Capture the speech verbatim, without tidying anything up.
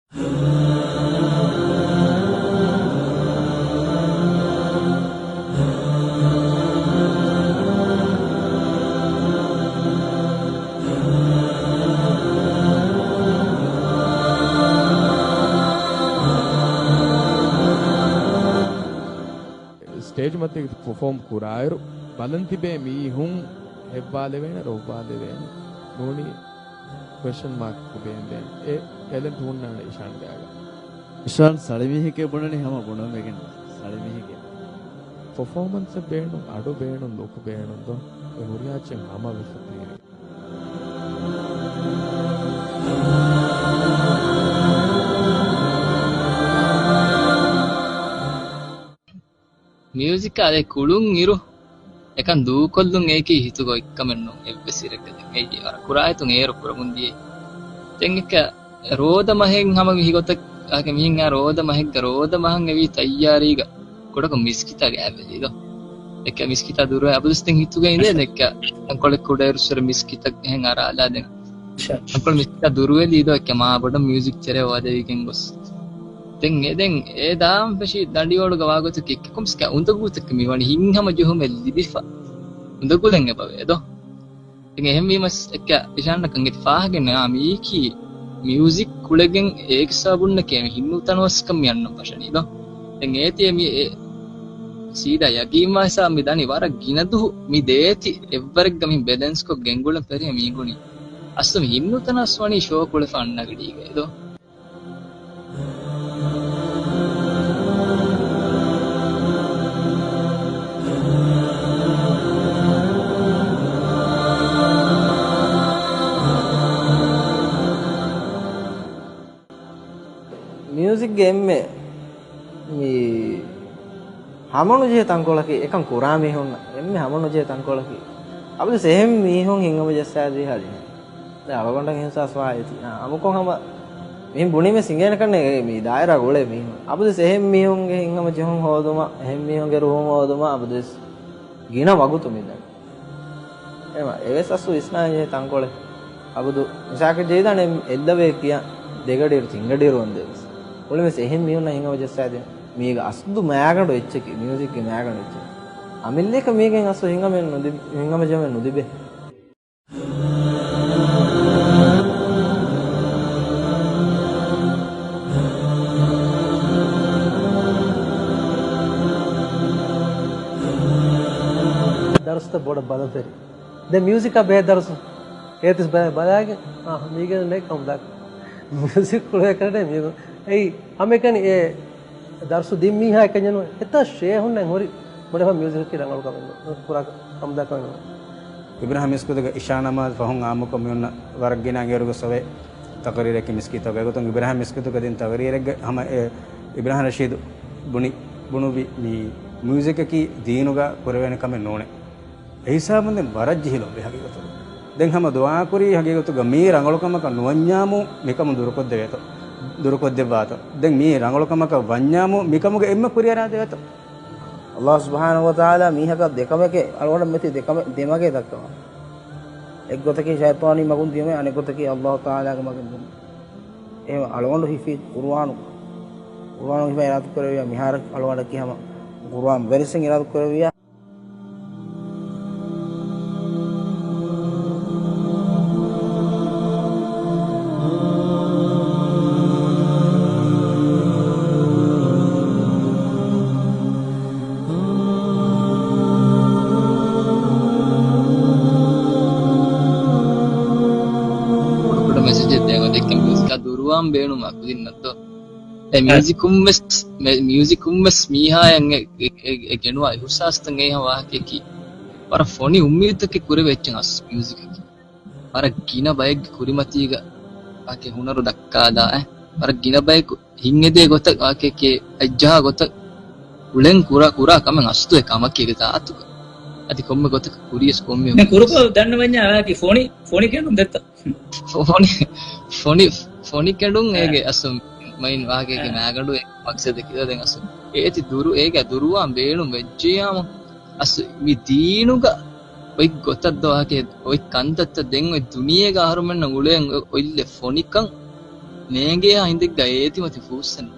ސްޓޭޖް މަތީގަ ޕަރފޯމް ކުރާއިރު، ބަލަން ތިބޭ މީހުން ހެއްވާލެވޭނެ، ރޮއްވާލެވޭނެ. ނޫނީ ކޮއެސްޗަން މާކް ބޭންދޭނެ. އެ ޓެލެންޓް ހުންނާނެ އިޝާން ގާގަ. އިޝާން ސަޅި މީހެކޭ ބުނަނީ ހަމަ ބުނަން ވެގެން. ސަޅި މީހެކޭ. ޕަރފޯމަންސެއް ބޭނުން، އަޑު ބޭނުން، ލުކް ބޭނުން ދޯ. އެ ހުރިހާ އެއްޗެއް ހަމަ ވެފަ ތިރި. މިއުޒިކާ އެ ކުޅުން އިރު އެކަން ދޫކޮށްލުން އެއީކީ ހިތުގަ އޮތްކަމެއް ނޫން އެއްވެސް އިރެއްގަ. ދެން އެއީ ވަރަށް ކުރާ އެތުން އޭރު ކުރަމުން ދިޔައީ. ދެން އެކަ ރޯދަ މަހެއް ހަމަ މިހިގޮތަށް އާކެ މިހެން އާ ރޯދަ މަހެއްގަ ރޯދަ މަހަށް އެވީ ތައްޔާރީގަ ކުޑަކޮށް މިސްކިތާ ގާތްވެލީ ދޯ. އެކަ މިސްކިތާ ދުރުވެ އަބަދުސް ދެން ހިތުގަ އިނދޭ ދެއްކަ ތަންކޮޅެއް ކުޑައިރުއްސުރެ މިސްކިތަށް އެހެން އަރާލާ ދެން ތަންކޮޅެއް މިސްކިތާ ދުރުވެލީ ދޯ އެކަ މާ ބޮޑަށް މިއުޒިކް ތެރެ ވަދެވިގެން ގޮސް. ދެން އެ ދެން އެ ދާން ފެށި ދަނޑިވަޅުގަ ވާގޮތަކީ އެއްކޮމްސް ކަ އުނދަގޫތަކެއް މިވަނީ ހިތްހަމަޖެހުމެއް ލިބިފަ. އުނދަގުލެއް އެބަވޭ ދޯ. ދެން އެހެންވީމަސް އެއްކަ އިޝާންއަކަށް އެތި ފާހަގަ ނާ މީކީ މިއުޒިކް ކުޅެގެން އޭގެ ސަބަބުންނެކޭ މި ހިންނުތަނަވަސްކަން މި އަންނަން ފަށަނީ ދޯ. ދެން އޭތި މި އެ ސީދާ ޔަގީންވާ ހިސާބަށް މި ދަނީ ވަރަށް ގިނަ ދުހު މި ދޭތި އެއްވަރެއްގަ މި ބެލެންސް ކޮށް ގެންގުޅެން ފެށި މީގުނި. އަސްލު މި ހިންނުތަނަވަސް ވަނީ ޝޯ ކުޅެފަ އަންނަ ގަޑީގައި ދޯ. މިއުޒިކްގެ އެންމެ މި ހަމަނުޖެހޭ ތަންކޮޅަކީ، އެކަން ކުރާ މީހުންނަށް އެންމެ ހަމަނުޖެހޭ ތަންކޮޅަކީ، އަބަދުސް އެހެން މީހުން ހިތްހަމަޖައްސާދީ ހަރިހެން. ދެން އަޅުގަނޑަށް އިހްސާސްވާ އެތި، އާ، އަމުކޮށް ހަމަ މިހެން ބުނީމެސް އިނގޭނެ ކަންނޭނގެ މި ދާއިރާގަ އުޅޭ މީހުން. އަބަދުސް އެހެން މީހުންގެ ހިތްހަމަޖެހުން ހޯދުމަށް، އެހެން މީހުންގެ ރުހުން ހޯދުމަށް އަބަދުސް ގިނަ ވަގުތު މިދަނީ. އެމަ، އެވެސް އަސްލު ވިސްނާންޖެހޭ ތަންކޮޅެއް. އަބަދު މިސާލަކަށް ޖެހިދާނެ އެއްލަވައެއް ކިޔާ ދެގަޑިއިރު ތިންގަޑިއިރު ވަންދެވެސް. އުޅެމެސް އެހެން މީހުންނަށް ހިތްހަމަޖައްސާދޭން. މީގަ އަސްލު މައިގަނޑު އެއްޗަކީ، މިއުޒިކްގެ މައިގަނޑު އެއްޗެއް. އަމިއްލައަކަށް މީގެން އަސްލު ހިތްހަމަ ނުލިބި، ހިތްހަމަޖެހުމެއް ނުލިބޭ. ދަރުސްތައް ބޮޑަށް ބަލަން ފެށި. ދެން މިއުޒިކާ ބެހޭ ދަރުސު. އޭތިސް ބަ-، ބަލާގެ، އާ، މީގެން ނެއް ކަމުދާ. މިއުޒިކް ކުޅޭ ކަނޑޭ މީގު. އެއީ، ހަމައެކަނި އެ ދަރުސު ދިން މީހާ އެކަންޏެއް ނޫން. އެތާ ޝޭހުންނެއް ހުރި ބުނެފަ މިއުޒިކަކީ ރަނގަޅު ކަމެއް ނޫން. ކުރާ ކަމުދާ ކަމެއް ނޫން. އިބްރާހިމް މިސްކިތުގެ އިޝާ ނަމާދު ފަހުން އާއްމުކޮށް މިއޮންނަ ވަރަށް ގިނަ އިރުގެ ސޮވޭ ތަޤްރީރެއް މިސްކިތުގަ. އެގޮތުން އިބްރާހިމް މިސްކިތުގަ ދިން ތަޤްރީރެއްގަ ހަމަ އެ އިބްރާހިމް ރަޝީދު ބުނި، ބުނުއްވި މި މިއުޒިކަކީ ދީނުގަ ކުރެވޭނެ ކަމެއް ނޫނޭ. އެހިސާބުން ދެން ވަރަށް ޖެހިލުންވި ހަގީގަތުގަ. ދެން ހަމަ ދުޢާކުރީ ހަގީގަތުގަ މީ ރަނގަޅު ކަމަކަށް ނުވަންޏާމު މިކަމުން ދުރުކޮށްދެވޭތޯ. ދުރުކޮށްދެއްވާތޯ. ދެން މީ ރަނގަޅު ކަމަކަށް ވަންޏާމު މިކަމުގެ އެންމެ ކުރިއަރާ ދެވޭތޯ. އައްލާހު ސުބްޙާނަހު ވަތަޢާލާ މީހަކަށް ދެކަމެކޭ، އަޅުގަނޑަށް މެތި ދެކަމެ-، ދެމަގޭ ދައްކަވާ. އެއްގޮތަކީ ޝައިޠާނީ މަގުން ދިޔުމޭ، އަނެއްގޮތަކީ އައްލާހު ތަޢާލާގެ މަގުން ދިޔުމޭ. އެހެން އަޅުގަނޑު ހިފީ ޤުރުއާނު، ޤުރުއާނު ހިފަ އިރާދަ ކުރެއްވިޔާ މިހާރަކީ އަޅުގަނޑަކީ ހަމަ ޤުރުއާން ވެރިސްއިން އިރާދަ ކުރެއްވިޔާ. ކުޑަކުޑަ މެސެޖެއް ދޭން އޮތީ އެކަން މިއުޒިކާ ދުރުވާން ބޭނުމާ ކުދިންނަށް ދޯ. އެ އަ. މިއުޒިކުން ވެސް، މެ-، މިއުޒިކުން ވެސް މީހާޔަށް އެ، އެ، އެ، އެ ގެނުވާ އިހުސާސްތައް އެހާ ވާހަކަޔަކީ ވަރަށް ފޮނި އުއްމީދުތަކެއް ކުރެވޭ އެއްޗެއް އަސް މިއުޒިކަކީ. ވަރަށް ގިނަ ބައެއްގެ ކުރިމަތީގަ ވާހަކަ ހުނަރު ދައްކާލާ، އެ، ވަރަށް ގިނަ ބަޔަކު ހިތްއެދޭ ގޮތަށް ވާހަކައެކޭ އަތްޖަހާ ގޮތަށް އުޅެން ކުރާ، ކުރާ ކަމެއް އަސްލު އެ ކަމަކީ އޭގެ ޒާތުގަ. އަދި ކޮންމެ ގޮތަކަށް ކުރިޔަސް ކޮންމެ ދެން ކުރުކޮށް ދަންނަވަންޏާ ވާހަކަ ފޮނި، ފޮނި ކެނޑުން ދެއްތަ؟ ފޮނި، ފޮނި، ފޮނި ކެނޑުން އެ. އޭގެ އަސްލު މައިން ވާހަކައެއްގެ އޭ. މައިގަނޑު އެ މަގްސަދަކީ ދެން އަސްލު އޭތި ދުރު އޭގެ ދުރުވާން ބޭނުން ވެއްޖިޔާމު އަސްލު މި ދީނުގަ އޮތް ގޮތަށް ދޯ ވާހަކަ އޮތް ކަންތައްތައް ދެން އޮތް ދުނިޔޭގަ އަހަރުމެންނަށް އުޅޭން އޮ-، އޮތްލެ ފޮނިކަން ނޭނގޭހާ ހިނދެއްގަ އޭތި މަތި ފޫއްސަނީ.